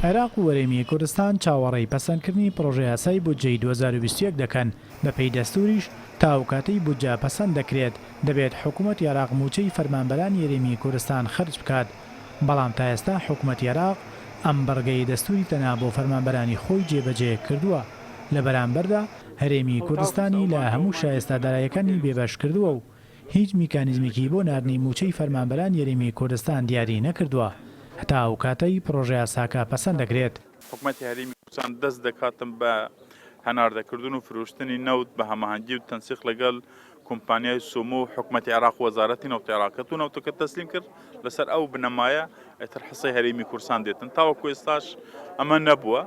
عێراق و هەرێمی کوردستان چاوەڕێی پەسەندکردنی پڕۆژەیاسای بودجەی 2021 دەکەن، بەپێی دەستووریش تا ئەو کاتەی بودجە پەسەند دەکرێت، دەبێت حکومەتی عێراق مووچەی فەرمانبەرانی هەرێمی کوردستان خەرج بکات، بەڵام تا ئێستا حکومەتی عێراق ئەم بڕگەی دەستووری تەنها بۆ فەرمانبەرانی خۆی جێبەجێ کردووە، لە بەرامبەردا هەرێمی کوردستانی لە هەموو شایستە داراییەکانی بێبەش کردووە و هیچ میکانیزمێکی بۆ ناردنی مووچەی فەرمانبەرانی هەرێمی کوردستان دیاری نەکردووە هەتا ئەو کاتەی پڕۆژەیاساکە پەسەند دەکرێت. حکومەتی هەرێمی کوردستان دەست دەکاتن بە هەناردەکردن و فرۆشتنی نەوت بە هەماهەنگی و تەنسیق لەگەڵ کۆمپانیای سۆمۆ و حکومەتی عێراق و وەزارەتی نەوتی عێراق کە تۆ نەوتەکە تەسلیم کرد لەسەر ئەو بنەمایە ئیتر حسەی هەرێمی کوردستان دێتن تاوەکو ئێستاش ئەمە نەبووە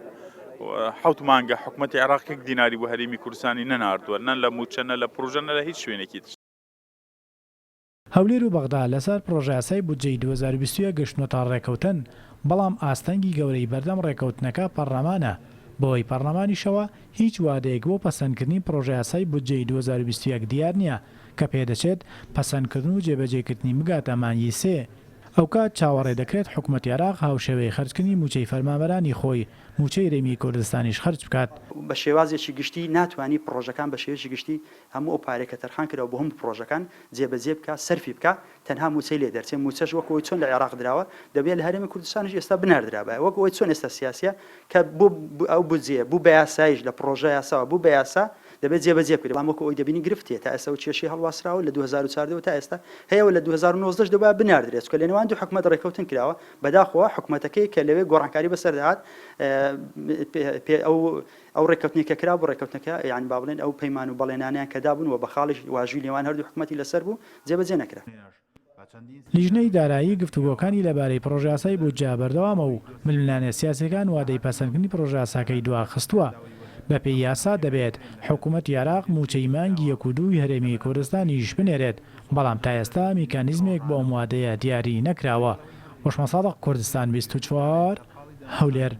حوت مانگە حکومەتی عێراق یەک دیناری بۆ هەرێمی کوردستانی نەناردووە نە لە مووچە نە لە پرۆژە نە لە هیچ شوێنێکی تر. هەولێر و بەغدا لەسەر پڕۆژەیاسای بودجەی 2021 گەشتنەتە ڕێکەوتن، بەڵام ئاستەنگی گەورەی بەردەم ڕێکەوتنەکە پەڕلەمانە، بەهۆی پەڕلەمانیشەوە هیچ وادەیەک بۆ پەسەندکردنی پڕۆژەیاسای بودجەی 2021 دیار نییە، کە پێدەچێت پەسەندکردن و جێبەجێکردنی بگاتە مانگی سێ، ئەوکات چاوەڕێ دەکرێت حکومەتی عێراق هاوشێوەی خەرجکردنی مووچەی فەرمانبەرانی خۆی، مووچەی هەرێمی کوردستانیش خەرج بکات. بە شێوازێکی گشتی ناتوانی پڕۆژەکان بە شێوەیەکی گشتی هەموو ئەو پارەی کە تەرخان کراوە بۆ هەموو پڕۆژەکان جێبەجێ بکا سەرفی بکا تەنها مووچەی لێ دەرچێ مووچەش وەک ئەوەی چۆن لە عێراق دراوە دەبێ لە هەرێمی کوردستانیش ئێستا بناردرابایە وەک ئەوەی چۆن ئێستا سیاسیە کە بۆ ئەو بودجەیە بوو بە یاسایش لە پڕۆژە یاساوە بوو بە یاسا دەبێت جێبەجێ بکرێت بەڵام وەکو ئەوەی دەبینی گرفت هەیە تا ئێستا و کێشەی هەڵواسراوە لە 2014 ەوە تا ئێستا هەیە و لە 2019 دەبوایە بناردرێت چونکە لە نێوان دوو حکومەت ڕێککەوتن کراوە بەداخەوە حکومەتەکەی کە لەوێ گۆڕانکاری بەسەردا هات پێ ئەو ئەو ڕێککەوتنەی کە کرابوو ڕێککەوتنەکە یانی با بڵێین ئەو پەیمان و بەڵێنانەیان کە دابوون و بە خاڵیش واژووی نێوان هەردوو حکومەتی لەسەر بوو جێبەجێ نەکرا. لیژنەی دارایی گفتوگۆکانی لەبارەی پڕۆژەیاسای بودجە بەردەوامە و ململانێ سیاسییەکان وادەی پەسەندکردنی پڕۆژەیاساکەی دواخستووە. بەپێی یاسا دەبێت حکومەتی عێراق مووچەی مانگی یەک و دووی هەرێمی کوردستانیش بنێرێت، بەڵام تا ئێستا میکانیزمێک بۆ ئەم وادەیە دیاری نەکراوە. وەشمە سادق، کوردستان 24، هەولێر.